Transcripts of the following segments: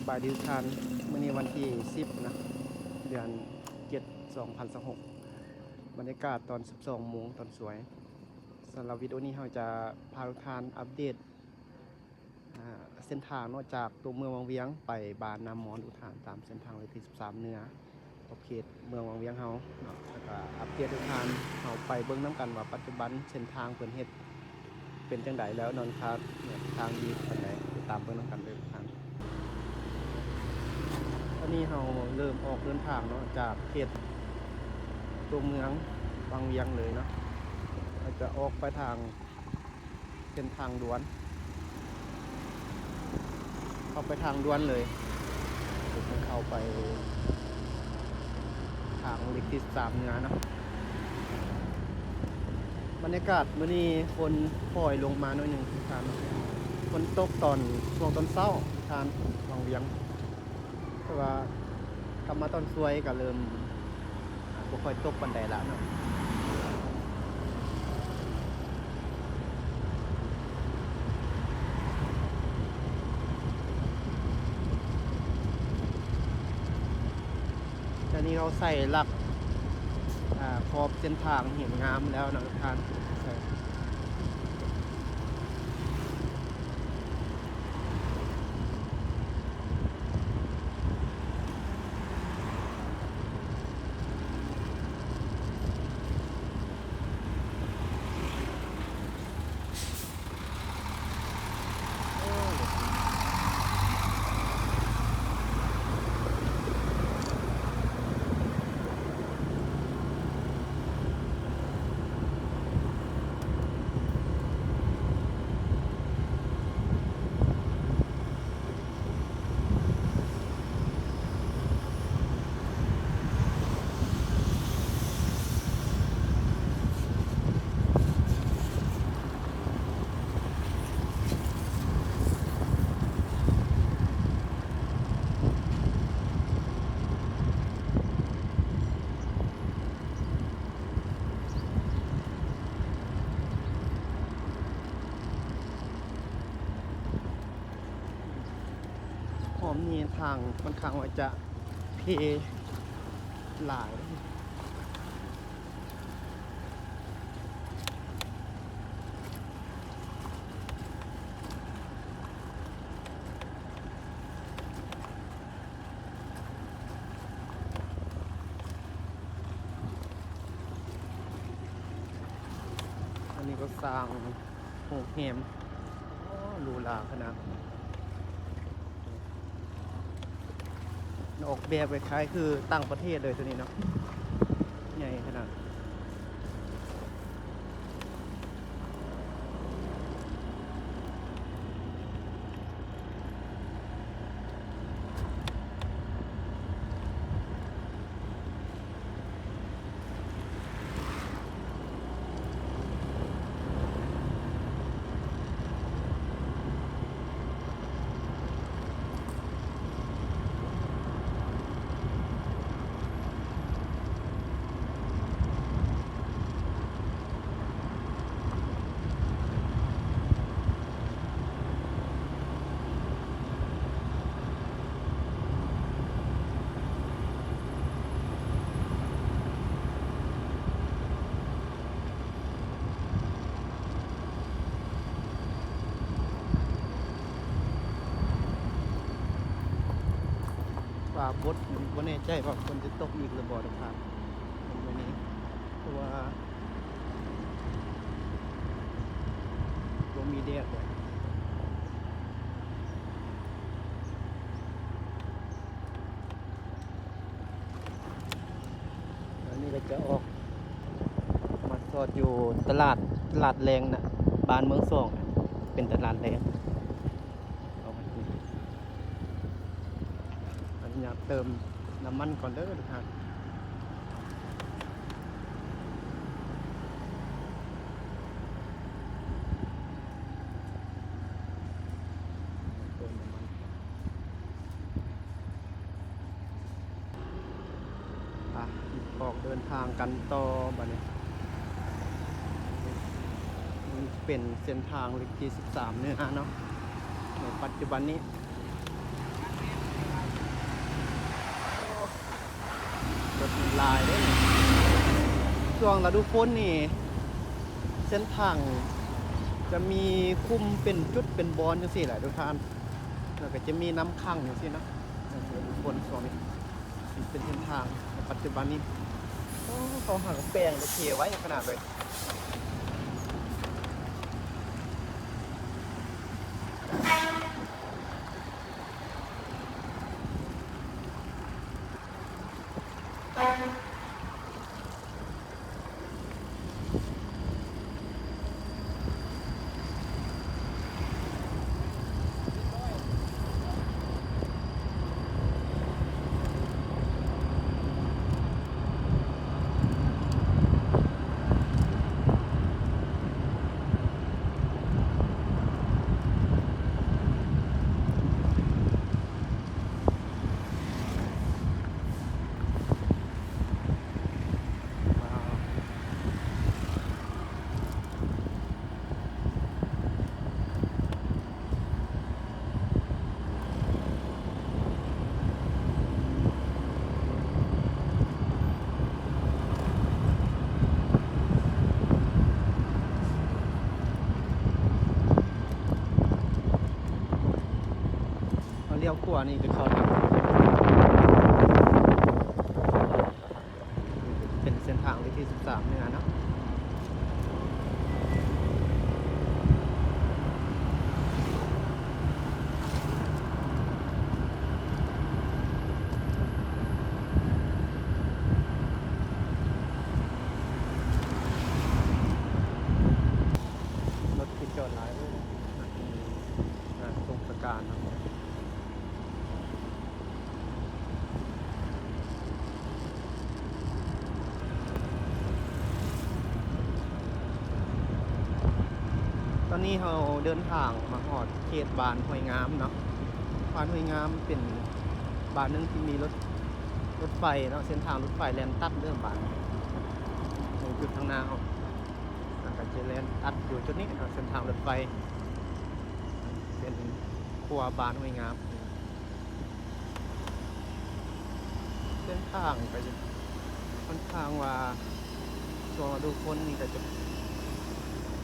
ສະບາຍດີທຸກທ່ານ, ມື້ນີ້ວັນທີສິບນະ ເດືອນເຈັດ ສອງພັນຊາວຫົກ ບັນຍາກາດຕອນສິບສອງໂມງຕອນສວຍ. ສຳລັບວິດີໂອນີ້ເຮົາຈະພາທຸກທ່ານອັບເດດ ອ່າ ເສັ້ນທາງເນາະ ຈາກຕົວເມືອງວັງວຽງໄປບ້ານນາມອນ ທຸກທ່ານ ຕາມເສັ້ນທາງເລກທີສິບສາມເໜືອ ຂອບເຂດເມືອງວັງວຽງເຮົາເນາະ. ແລ້ວກໍອັບເດດໃຫ້ທ່ານເຮົາໄປເບິ່ງນຳກັນວ່າປັດຈຸບັນເສັ້ນທາງເພິ່ນເຮັດເປັນຈັ່ງໃດແລ້ວເນາະ ທາງ ທາງດີປານໃດ, ຕິດຕາມເບິ່ງນຳກັນເດີທ່ານ. ຕອນນີ້ເຮົາເລີ່ມອອກເດີນທາງເນາະ ຈາກເຂດຕົວເມືອງວັງວຽງເລີຍເນາະ, ເຮົາຈະອອກໄປທາງ ເສັ້ນທາງດ່ວນ ເຂົ້າໄປທາງດ່ວນເລີຍ, ເຂົ້າໄປທາງເລກທີສິບສາມເໜືອເນາະ. ບັນຍາກາດມື້ນີ້ຝົນປ່ອຍລົງມາໜ້ອຍໜຶ່ງທ່ານ, ຝົນຕົກຕອນ ຊ່ວງຕອນເຊົ້າທ່ານ ວັງວຽງ. ແຕ່ວ່າກັບມາຕອນສວຍກໍເລີ່ມ ອ່າ ບໍ່ຄ່ອຍຕົກປານໃດລະເນາະ. ແຕ່ນີ້ເຮົາໃສ່ຫຼັກ ອ່າ ຂອບເສັ້ນທາງເຫັນງາມແລ້ວເນາະທ່ານ. ອ້ອມນີ້ທາງຂ້ອນຂ້າງວ່າຈະເພຫຼາຍ. ອັນນີ້ກໍສ້າງໂຮງແຮມ ໂອ້ ຫຼູຫຼາຂະໜາດ. ອອກແບບຄ້າຍໆຄືຕ່າງປະເທດເລີຍໂຕນີ້ເນາະ, ໃຫຍ່ຂະໜາດ. ຟ້າບົດ ບໍ່ແນ່ໃຈວ່າຝົນຈະຕົກອີກຫຼືບໍ່ເນາະ ມື້ນີ້ ເພາະວ່າບໍ່ມີແດດເລີຍ. ອັນນີ້ກໍຈະອອກມາຈອດຢູ່ຕະຫຼາດ ຕະຫຼາດແລງນະ ບ້ານເມືອງສອງນະ ເປັນຕະຫຼາດແລງ. ອະນຸຍາດເຕີມນ້ຳມັນກ່ອນເດີທຸກທ່ານ. ເຕີມນ້ຳມັນ ອ່ະ ອອກເດີນທາງກັນຕໍ່ບາດນີ້. ມັນເປັນເສັ້ນທາງເລກທີສິບສາມເໜືອເນາະ ໃນປັດຈຸບັນນີ້. ຫຼາຍເດ້. ຊ່ວງລະດູຝົນນີ້ ເສັ້ນທາງຈະມີຂຸມເປັນຈຸດເປັນບ່ອນຈັ່ງຊີ້ແຫຼະທຸກທ່ານ, ແລ້ວກໍຈະມີນ້ຳຂັງຈັ່ງຊີ້ເນາະ. ລະດູຝົນຊ່ວງນີ້ ເປັນເສັ້ນທາງໃນປັດຈຸບັນນີ້. ໂອ້ ເຂົາຫາກະແປງໄປເທໄວຂະໜາດເລີຍ. ເຮົາລ້ຽວຂວານີ້ຈະເຂົ້າທາງ ເປັນເສັ້ນທາງວິທີສິບສາມເໜືອເນາະ. ລົດຄືຈອດຫຼາຍເລີຍ ງານສົງກະການເນາະ. ຕອນນີ້ເຮົາເດີນທາງມາຮອດເຂດບ້ານຫ້ວຍງາມເນາະ. ບ້ານຫ້ວຍງາມເປັນບ້ານໜຶ່ງທີ່ມີລົດ ລົດໄຟເນາະ, ເສັ້ນທາງລົດໄຟແລ່ນຕັດເດີບ້ານ ໃນຈຸດທາງໜ້າເຮົາ ແລ້ວກໍຈະແລ່ນຕັດຢູ່ຈຸດນີ້ເນາະ ເສັ້ນທາງລົດໄຟ ເປັນຂົວບ້ານຫ້ວຍງາມ. ເສັ້ນທາງກໍຈະຂ້ອນຂ້າງວ່າ ຊ່ວງລະດູຝົນນີ້ກໍຈະ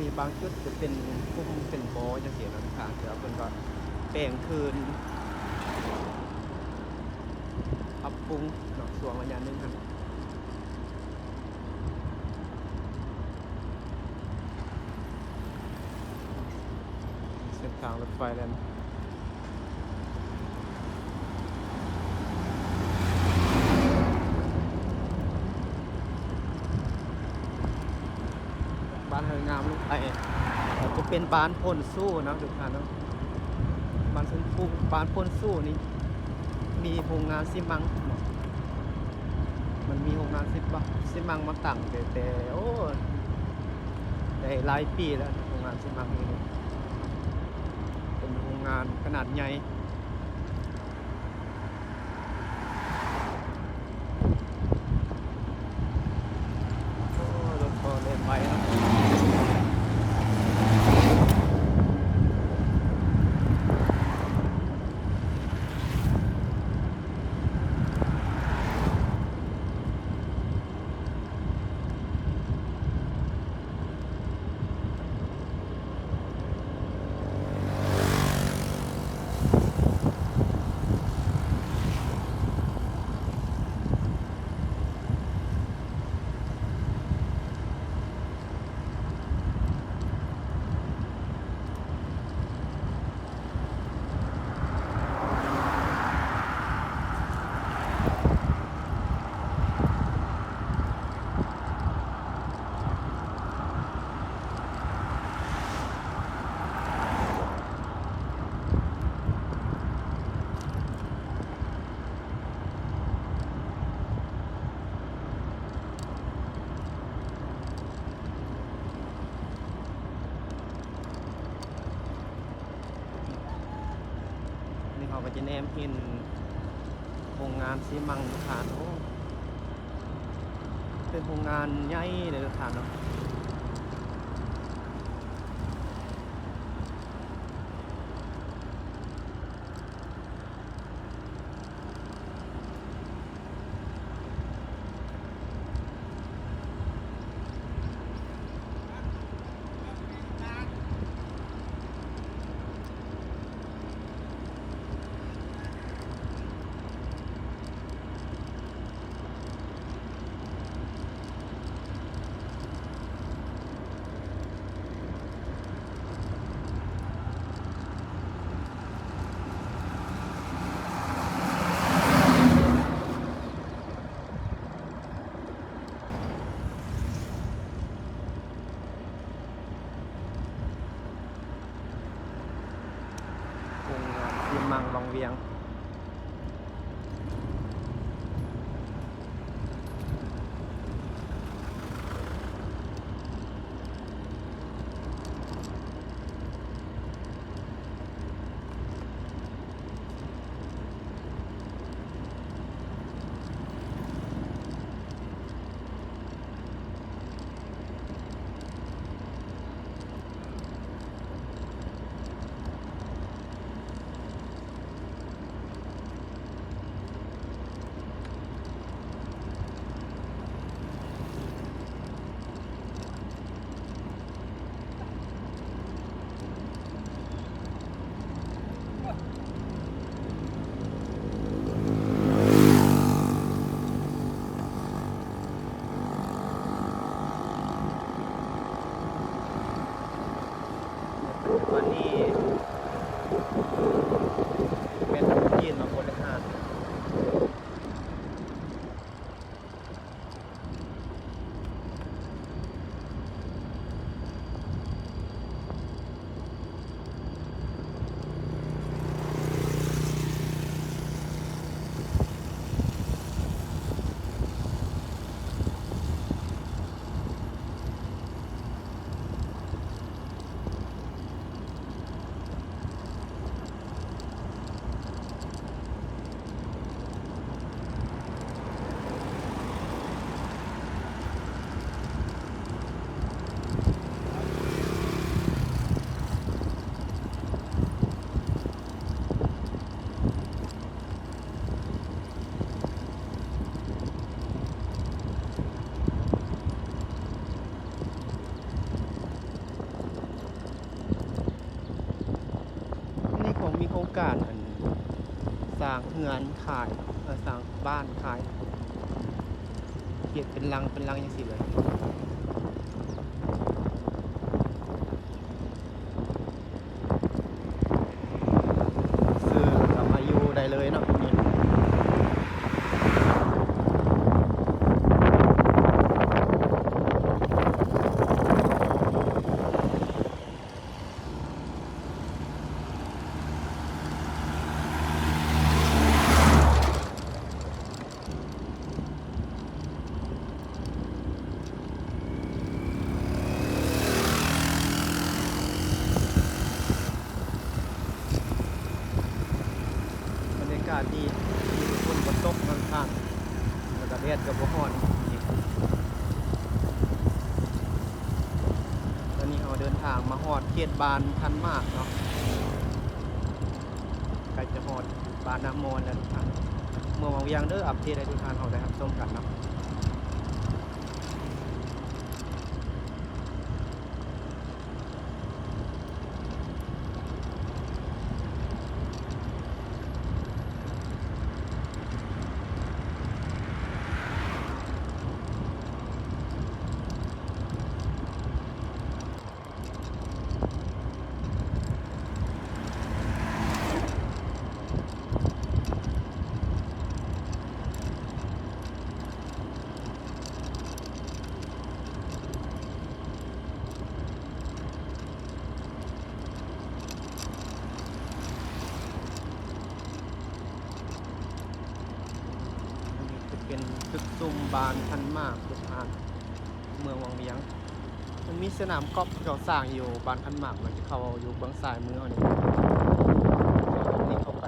ມີບາງຈຸດຈະເປັນຂຸມເປັນບໍ່ຈັ່ງຊີ້ເນາະ ແຕ່ວ່າເພິ່ນກໍແປງຄືນ ປັບປຸງເນາະ ຊ່ວງໄລຍະໜຶ່ງຫັ້ນ. ເສັ້ນທາງລົດໄຟແລ່ນ ບ້ານຫ້ວຍງາມລົງໄປ ກໍຈະເປັນບ້ານໂພນຊູເນາະ ທຸກທ່ານເນາະ. ບ້ານໂພນຊູ ບ້ານໂພນຊູນີ້ມີໂຮງງານຊີມັງເນາະ. ມັນມີໂຮງງານຊີມັງ ຊີມັງມາຕັ້ງແຕ່ ແຕ່ ໂອ້ ໄດ້ຫຼາຍປີແລ້ວ. ໂຮງງານຊີມັງນີ້ເປັນໂຮງງານຂະໜາດໃຫຍ່. ໂອ້ ລົດກໍແລ່ນໄວເນາະ. ນີ້ເຮົາກໍຈະແນມເຫັນໂຮງງານຊີມັງ ທຸກທ່ານ. ໂອ້ ເປັນໂຮງງານໃຫຍ່ເລີຍ ທຸກທ່ານເນາະ. ເ ສ້າງເຮືອນຂາຍ ເອີ ສ້າງບ້ານຂາຍ ເຮັດເປັນຫຼັງເປັນຫຼັງຈັ່ງຊີ້ເລີຍ. ຊື້ແລ້ວກໍມາຢູ່ໄດ້ເລີຍເນາະນີ້. ບັນຍາກາດດີ ຝົນບໍ່ຕົກຂ້າງໆ ແລ້ວກໍແດດກໍບໍ່ຮ້ອນ. ຕອນນີ້ເຮົາເດີນທາງມາຮອດເຂດບ້ານທັນໝາກເນາະ ໃກ້ຈະຮອດບ້ານນາມອນແລ້ວ ເມືອງວັງວຽງເດີ. ອັບເດດໃຫ້ທຸກທ່ານເຮົາໄດ້ຮັບຊົມກັນເນາະ. ອັນນີ້ຈະເປັນຕຶກຊຸມບ້ານທັນໝາກ ເຂດເມືອງວັງວຽງ. ມັນມີສະໜາມກອບທີ່ເຂົາສ້າງຢູ່ບ້ານທັນໝາກ ມັນຈະເຂົ້າຢູ່ເບື້ອງຊ້າຍມືເຮົານີ້ ເຂົ້າໄປ.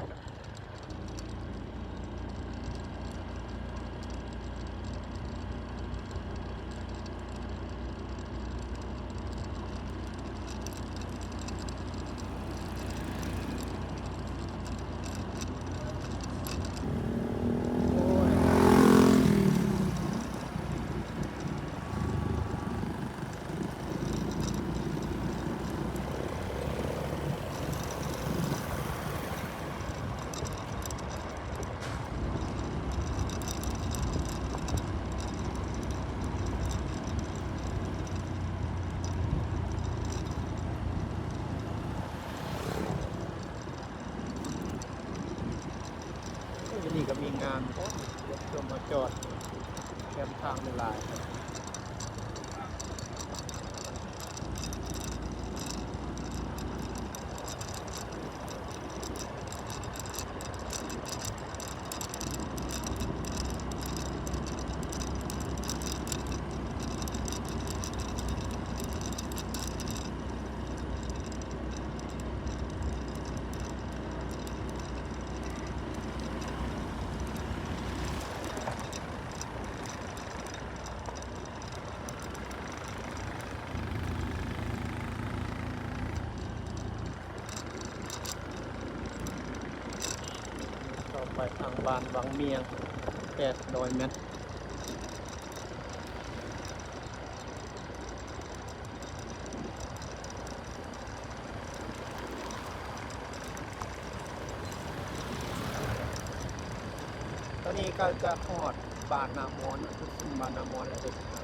ໂອ້ ຢູ່ນີ້ກໍມີງານ ໂອ້ ລົດເຂົ້າມາຈອດແຄມທາງຫຼາຍໆ. ເຂົ້າໄປທາງບ້ານວັງວຽງ ແປດຮ້ອຍແມັດ. ຕອນນີ້ກໍຈະຮອດບ້ານນາມອນ ຈຸດຊຸມບ້ານນາມອນແລ້ວເດີ. ຮ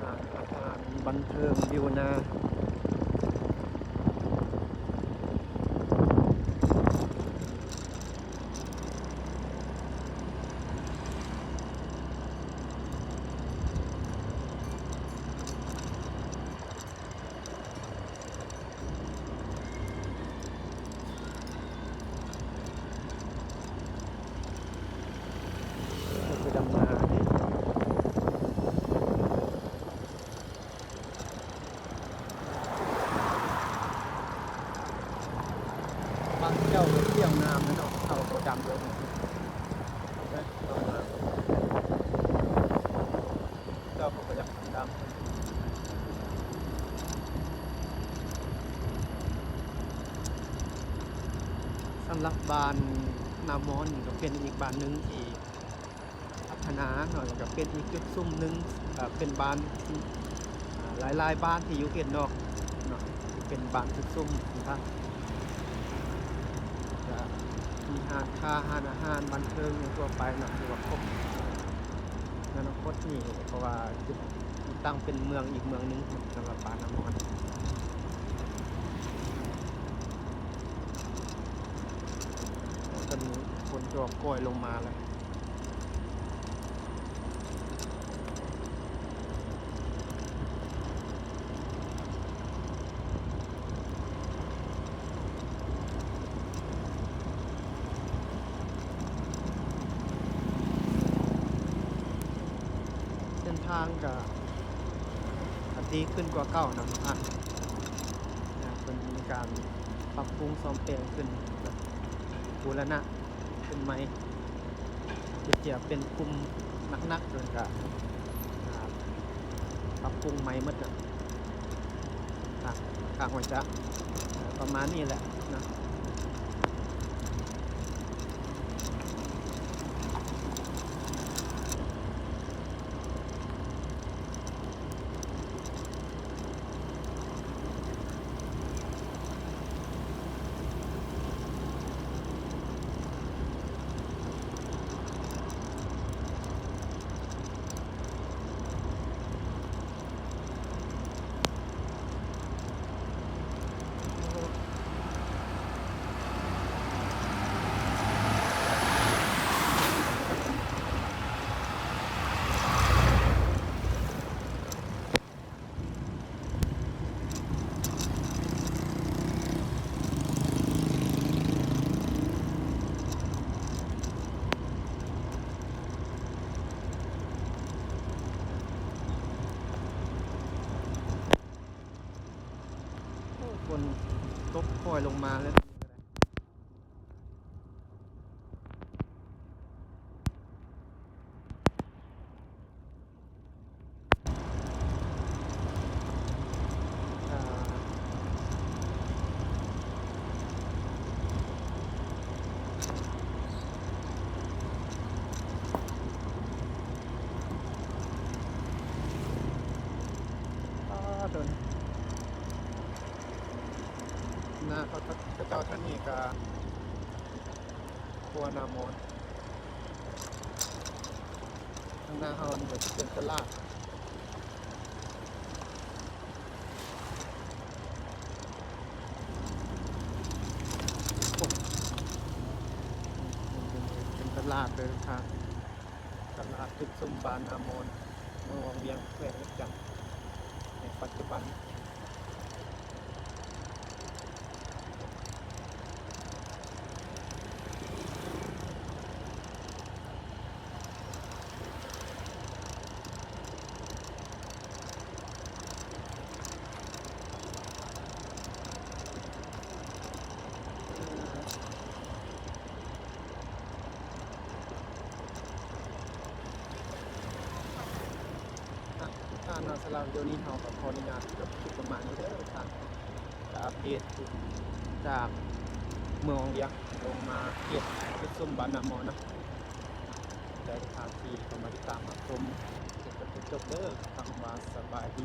້ານອາຫານບັນເທີງຢູ່ນາ. ບາງເຈົ້າກໍຂຽວງາມເນາະ ເຂົາກໍດຳເລີຍ ເຈົ້າກໍບໍ່ຢາກດຳ. ສຳລັບບ້ານນາມອນນີ້ກໍເປັນອີກບ້ານໜຶ່ງທີ່ພັດທະນາເນາະ ແລ້ວກໍເປັນອີກຈຸດຊຸມໜຶ່ງ ເປັນບ້ານ ອາ ຫຼາຍໆບ້ານທີ່ຢູ່ເຂດນອກເນາະ ເປັນບ້ານຈຸດຊຸມຂອງທ່ານ ກໍມີຮ້ານຄ້າ ຮ້ານອາຫານ ບັນເທີງຫຍັງທົ່ວໄປເນາະ ຖືວ່າຄົບ. ໃນອະນາຄົດນີ້ ເພາະວ່າຈະຕັ້ງເປັນເມືອງອີກເມືອງໜຶ່ງສຳລັບບ້ານນາມອນ. ຕອນນີ້ຝົນຈະຄ່ອຍລົງມາແລ້ວ. ເສັ້ນທາງກະ ກະດີຂຶ້ນກວ່າເກົ່າເນາະ ອ່າ ເພິ່ນມີການປັບປຸງສ້ອມແປງຂຶ້ນ ແບບບູລະນະຂຶ້ນໃໝ່ ທີ່ຈະເປັນຂຸມໜັກໆ ເພິ່ນກະ ອ່າ ປັບປຸງໃໝ່ໝົດເນາະ. ອ່ະ ຄ້າງໄວ້ຈ້ະ ປະມານນີ້ແຫຼະເນາະ. ໂອ້ ຝົນຕົກຄ່ອຍລົງມາເລີຍ. ອ່າ ໂດນ ໜ້າເຂົາ ເຂົາເຈົ້າທາງນີ້ກະຄົວໜ້າມອນ ທາງໜ້າເຮົານີ້ກະຊິເປັນຕະຫຼາດ ເປັນຕະຫຼາດເດີທ່ານ ຕະຫຼາດຈຸດຊຸມບ້ານນາມອນ ເມືອງວັງວຽງ ແຂວງວຽງຈັນ ໃນປັດຈຸບັນ. ອ່ະ ທ່ານເນາະ ສຳລັບວິດີໂອນີ້ເຮົາກໍຂໍອະນຸຍາດຈົບຄລິບປະມານນີ້ເດີທ່ານ ກະອັບເດດຈາກເມືອງວັງວຽງລົງມາເຂດຈຸດຊຸມບ້ານນາມອນເນາະ. ຂອບໃຈທຸກທ່ານທີ່ເຂົ້າມາຕິດຕາມຮັບຊົມຈົນຈົບເດີ. ຄຳວ່າສະບາຍດີ.